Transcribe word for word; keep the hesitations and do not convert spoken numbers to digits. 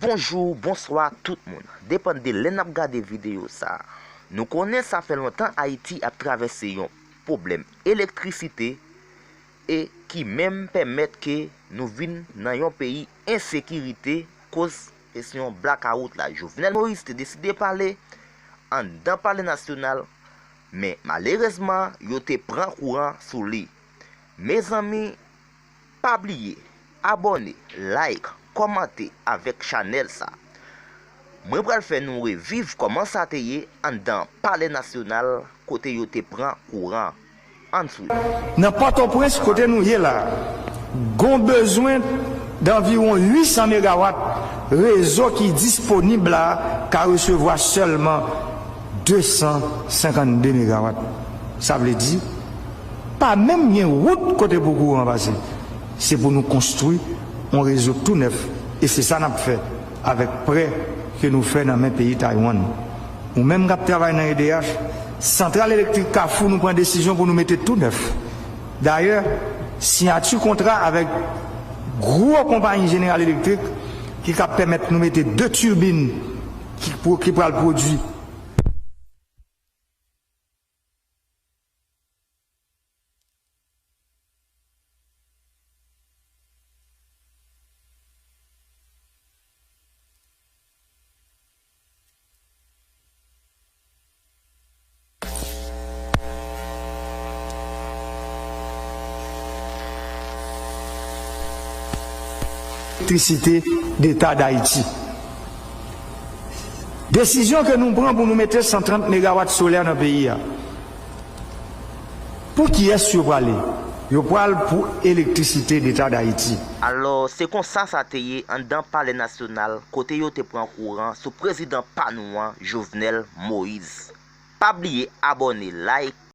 Bonjou, bonswa tout moun. Depann de lè n ap gade videyo sa a. Nou konnen sa fè lontan Ayiti ap travèse yon pwoblèm elektrisite e ki menm pèmèt ke nou vin nan yon peyi ensekirite koz kesyon blakawout la. Jovenel Moïse te deside pale anndan Palè Nasyonal, men malerezman, yo te pran kouran sou li. Mezanmi, pa bliye abòne, like, kòmante avèk chanèl sa. Mwen pral fè nou reviv kòman sa te ye anndan Palè Nasyonal kote yo te pran kouran. Ann swiv. Nan Pòtoprens, kote nou ye la, gon bezwen danviwon uit san megawat. Rezo ki disponib la ka resevwa sèlman de san senkannde megawat. Sa vle di, pa menm gen wout kote pou kouran pase. Se pou nou konstwi yon rezo tou nèf. E se sa n ap fè avèk prè ke nou fè nan men peyi Taiwan. Ou menm k ap travay nan E D H, santral elektrik Kafou, nou pran desizyon pou nou mete tou nèf. Dayè, siyati kontra avèk gwo konpayi Jeneral Elektrik ki ka pèmèt nou mete de tibin ki, pou, ki pral pwodui Elektrisite Deta Dayiti. Desizyon ke nou pran pou nou mete san trant megawat solè nan peyi a. Pou kiyès yo prale? Yo pral pou Elektrisite Deta Dayiti. Alò, se konsa sa te ye anndan Palè Nasyonal, kote yo te pran kouran sou prezidan pa nou an, Jovenel Moïse. Pa bliye abòne, like,